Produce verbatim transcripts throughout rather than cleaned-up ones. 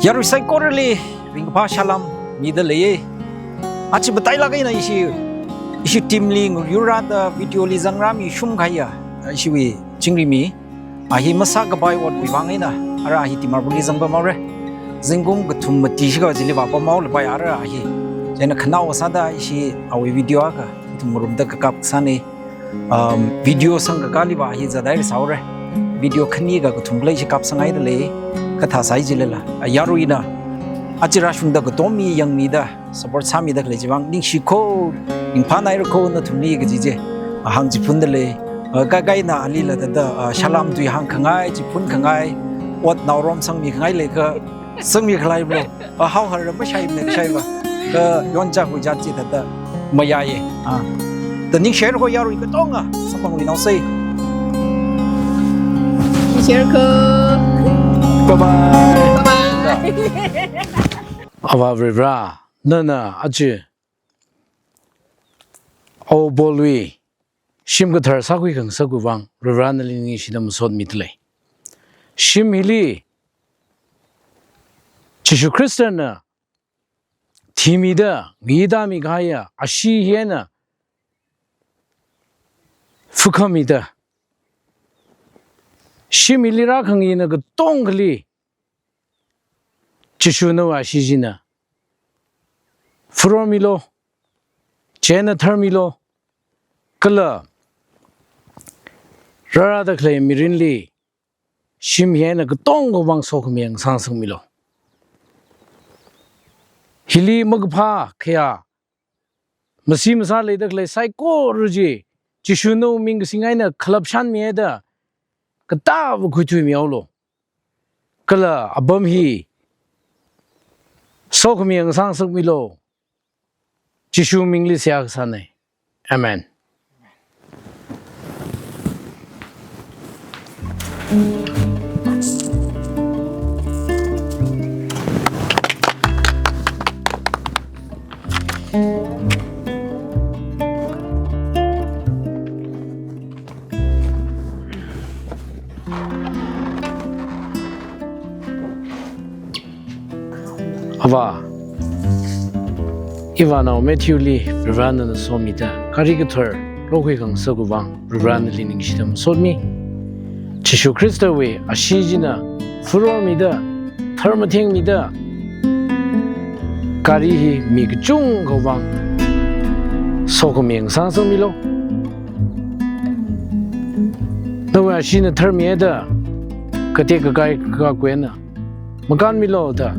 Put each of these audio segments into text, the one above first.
Yarui saikorali ringkaphā salam mida leiye. Achi matailāk eina ishi, ishi team li ngayurrāda video li zangrāmi shumkahaiya ishiwui chingri mi. A hi masākapai otwui vang eina, ara a hi Dimapur li zangpamhaore. Zingkum kathum mati shikha chili vāpamhaolapai ara a hi. Chieina khanaowa sāda ishi awui video akha ithum ngarumda kakap sāne. Um, video sangkakāliva hi zathaira sāhaore. Video khani kakathum khalei chi kapsanghaida lei. Kathā sāi chilala, a yaruina achi rāshungda katom mi yangmida support sāmida khalei chivang ningshiko, ringphānairako nathumli kaji chi ahāng chiphunda lei. A, kaikaina alila thāda, a, salam tui hāngkhangai, chiphun khangai, ot naorom sangmi khangai leiakha sangmi khaleiblo. A, haohar mashai mashaiva. Kha yonchak huijat chi thāda mayāye. A, da ningshirako yarui katonga, samphangluinaosei. Ningshirako. Bye bye. Bye bye. Avā Varivara, nana achi Awo Paulwui shim kathar sākhui khangasakwui vang Varivara nali ningshida masotmida lei. Shim hili Jishu Khristana thimida, ngayida mikahaiya ashee hi eina phukhamida, shim hili rākhangayina katongkhali Jishu nawui ashee china phurormilo, chieina tharmilo, kala rārada khalei mirinli shim hi eina katongawui vang sokhami ngasāngasakmilo. Hili makaphā khayā, masi masā leida khalei saikora chi Jishu nawui ming kasing eina khalap shanmihaida katāva khuithuimihaolo. Kala apam hi sokhami ngasāngasakmilo. Jishu mingli seihā kasāne. Amen. Avā, ivānao Matthew li Varivara nana somida, gari kathar lokhui khangasakwui vang Varivara nali ningshida masotmi. Jishu Khristawui ashee china phurormida, tharmathengmida, gari hi mi kachungkhawui vang sokhami ngasāngasakmilo. Nawui asheena tharmihaida katek kakai kakakui eina makānmilo da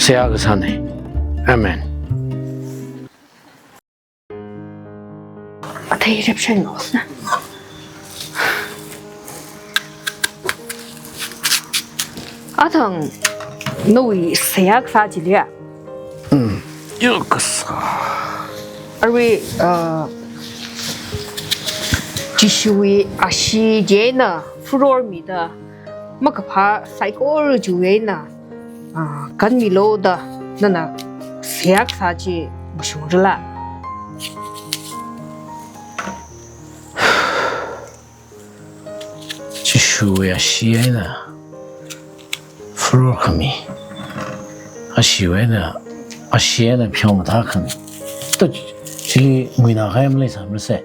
seihā kasāne. Amen. Athei rep shen ngos na. Athang nawui seihā kasā chili ya. Mm. Yo kasā. Arui, uh, Jishuwui ashee china phurormida makaphā saikora chiwui eina, ah, kānmilo da nana seihā kasā chi mashungrala? Jishuwui ashee eina phurorkhami, asheewui eina, ashee eina pheomathākhami. To chili nguina kahai maleisāmarase.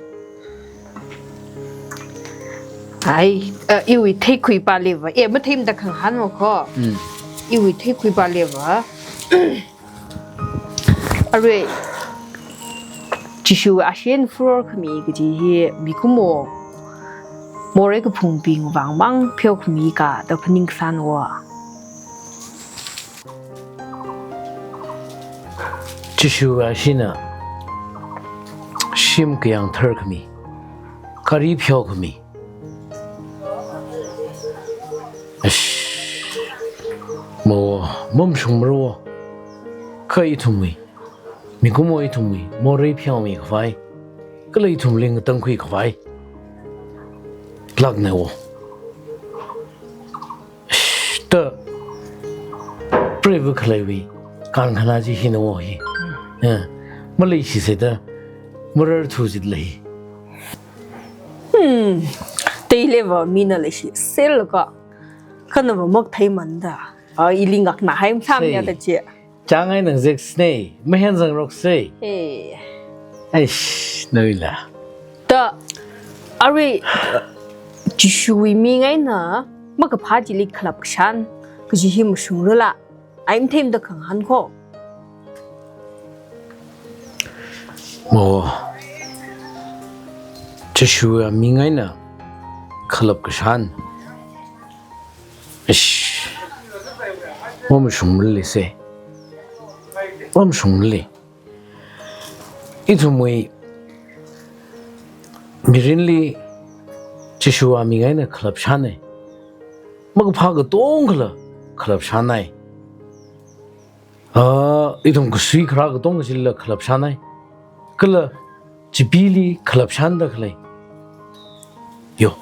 Ai, eh, iwui theikhuipa leiva. Eh, matheimada khangahānwo ko. Mm. Iwui theikhuipa leiva. Arui, Jishu asheena phurorkhami kaji hi mikumo morei kaphungbing vangmang pheokhami ka da phaningsanwo. Jishu asheena shim kayāng tharkhami, gari pheokhami. Eish, mo, mamashungmarawo. Kha ithumwui, mikumo ithumwui morei pheomikhavai, kala ithumli ngatangkhuikhavai lāknewo. Shh, ta, preiva khaleiwui kankhana chi hinawo hi. Eh, maleishisei da, mararthu jit lei. Hmm, teileiva mina leishisei laka, khanava maktheimanda. Ah, ili ngakna hai msam ya Sei. da chi. Chang ai nang zek snei, mahen zang rok sei. Hey. Eish, noila. Da, arui, Jishuwui ming eina, makaphā chili khalap kashan, kaji hi mashungrala, ai mthemda khangahān ko. Mo, Jishuwui ming eina, khalap kashan. Ish. Mamashungmali se. Mamashungmali. Ithumwui mirinli Jishuwui ming eina khalap shanai. Makaphā katongkhala khalap shanai. Ah, ithum kasui kharā katong kachila khalap shanai. Kala chipili khalap shanda khalei. Yo.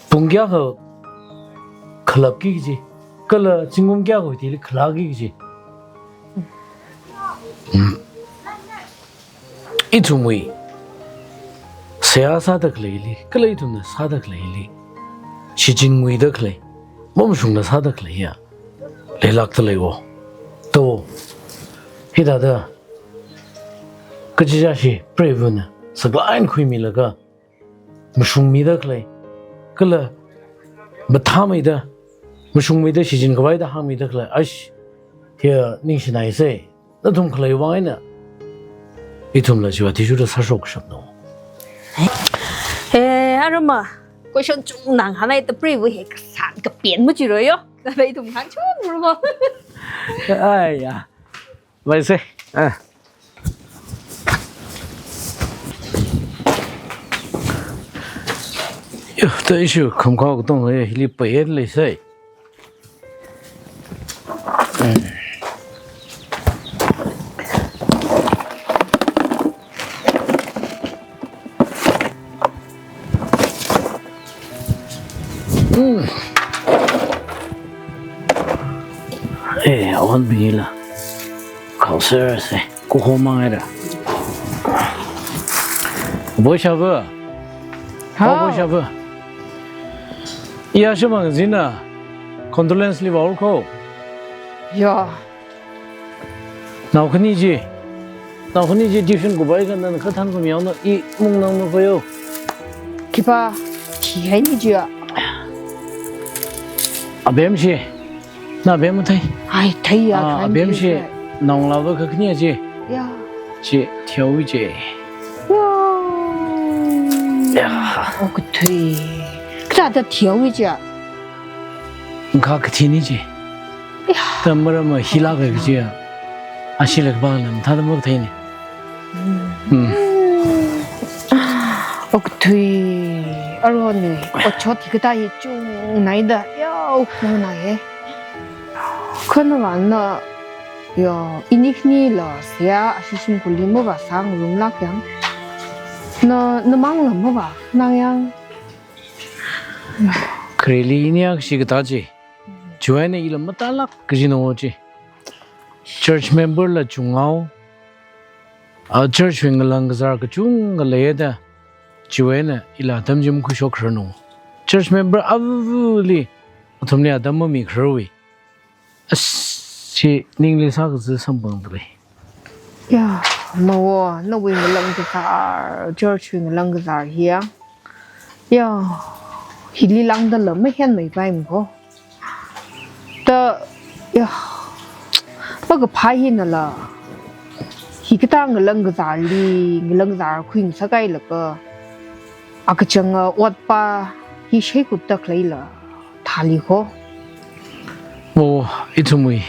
Pung kayākha khalapki kaji. Kala zingkum kayākha tili khalāki kaji. Hmm. Ithumwui seihā sāda khaleili, kala ithumna sāda khaleili, shichin nguida khalei, mamashungna sāda khaleiya leilākda lei wo. To, hithāda, kachichāshi preivana saklāk eina khuimilaga, mashungmida khalei, kala mathāmeida, mashungmeida shichin khavai da hāngmeida khalei, ash, hiya ningshinai se, nathum khalei vang eina, ithumla chiva tishurda sāshok shapno. He, arama, question chungnang hānai ta preiva he kasān kapen machiroyo. Nana ithum hāngchon ruma. Aiya. Vai se. Ah. Yo, ta issue kham khao katong hai, hili payet lei sai. Mm. Eh, awan bingila. Kau ser se, kuho mang era. Boy Shabu. Hao. Oh, Boy Shabu. Iya shimang zina. Condolence li baur ko. Ya. Nao khani chi, nao khani chi tuition kubai kha nana kathān khami yaona, i mung nang no koyo. Khipā, thihai ni chi a. Abem chi, na abem thei. Ai, thei ya, Ah, thei abem ni chi, chi. Naongalāva kha khani chi. Ya. Chi, thihaowi chi. Wow. Ya. Oh, kathui. Kathāda thihaowi chi a. Kha kathi ni chi. Ya. Tamara ma hila ka chi a. Ashi lak ba lam thada mak thai ni. Mm. Mm. Ok thui. Aro ni. Ochot hi kathā hi chungnai da. Ya, ok nai he. Khana vana. Ya, ini khani la seihā ashi shimkhurli mavāsang rumlak yang. Na, namang la mavānang yang. Khareli ini akshi kathā chi. Chiwui eina ila matālak kaji no chi. Church member la chungao. A church wui ngalang kazār kachungkha leida. Chiwui eina ila atam chi makhuishok khararno. Church member avali athumli atam mamikhararwui. Ashi ningli sākazi samphangda lei. Ya, mawo, nawui ngalang kazār, church wui ngalang kazār hi ya. Ya, hili lāngda la mahenmei pai mko. Ta, ya, makaphā hina la. Hikathā ngalang kazārli, ngalang kazār khuingasak kahai laka. Akachanga otpa, hi shaikupta khalei la. Thāli ko. Mo, ithumwui.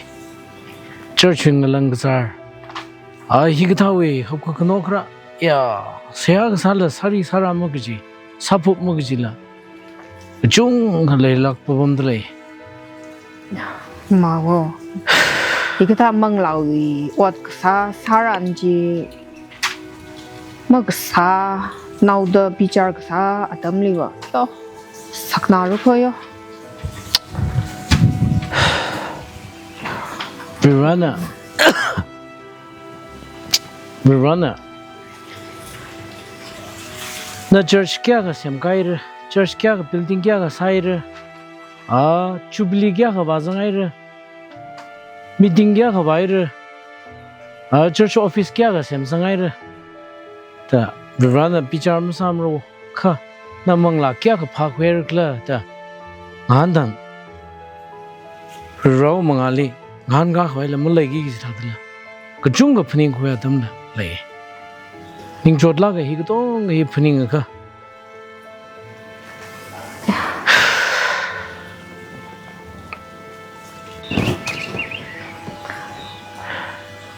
Church wui ngalang kazār. A hikathāwui hapkakhanok kharā, ya, seihā kasā la sāri sāra makaji, sāphup makaji la. Kachungkha leilak papamda lei. Mawo. Hikathā manglāwui ot kasā sāran chi. Makasā, naoda bichar kasā atamli va. To, sakna ru ko yo. Rirana. Rirana. Na church kayākha semkahaira, church kayākha building kayākha sāhaira, a, jubilee kayākha vāzanghaira, meeting kayākha vāhaira, a, church office kayākha semsanghaira. Da Varivarana bichar masāmara kha, na manglā kayākha phākhuihaira khala da ngahānthan. Varivarawui mangāli ngahānkākhavai la maleiki kaji thādala kachungkha phaningkhuiya atamla lei. Ningchotlāka hi katonga hi phaningakha.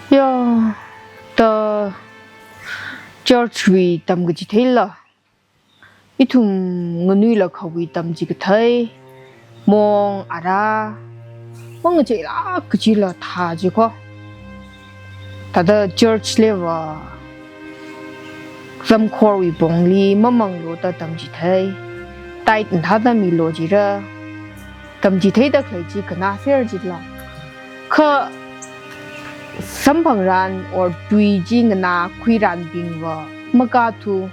Ya, da church wui tamkachitheila, ithum nganuila khawui tamchikathei, mong ara, mangacheilāk kajila thā jiko. Thāda church liva zamkhorwui pongli mamanglo da tamchithei, tithe thāda milo jira, tamchitheida khalei chi kannāser jila. Kha samphangran or tui chi nganākhuiranbingva makathu,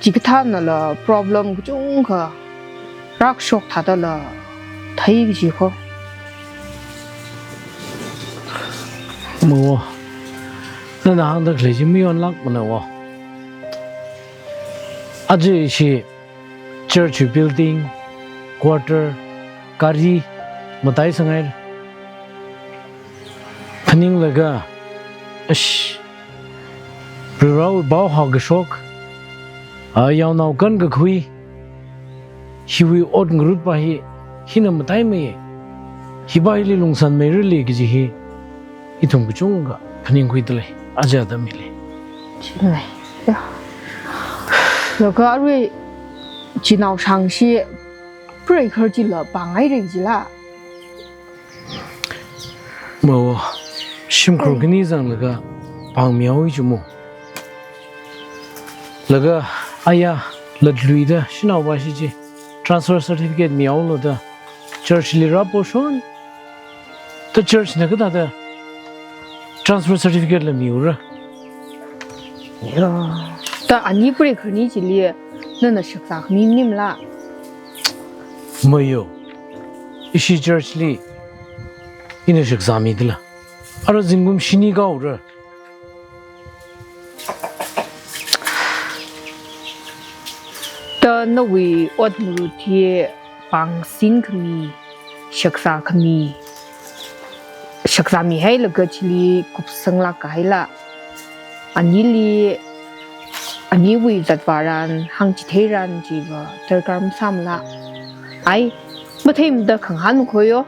chikathānala problem kachungkha rākashok thādala thei kaji kho. Mawo, nana hāngda khalei chi mayonlākmana wo. Aja ishi church building, quarter, gari, mataisanghaira. Phaninglaga, ash, Varivarawui pao hākashok, a, yaonao kankakhui, hiwui ot ngarutpa hi, hina mataimeiya, hipa hili lungsanmeirali kaji hi, ithum kachungkha phaningkhuidalei, aja atam hili. Chingmei. Ya. Laga arui chinao shangshi, preikhar chila pāngairei jila. Mawo, shimkhur khani zanglaga pāngmihaowa jimu. Laga aya latluida shanaopa shi chi transfer certificate mihaolo da church li rāposhon. Da church na kathāda transfer certificate la miura? Ya. Da ani preikhar khani chili nana shakzā khami maningla? Mayo. Ishi church li ina shakzāmidala ara zingkum shini kahaora. Da nawui ot ngarut hi pāngsing khami, shakzā khami, shakzāmihailaga chili kupsanglāk kahaila. Anili, aniwui zatvaran, hāngchitheiran chiva darkar masāmala. Ai, matheimada khangahān khoyo.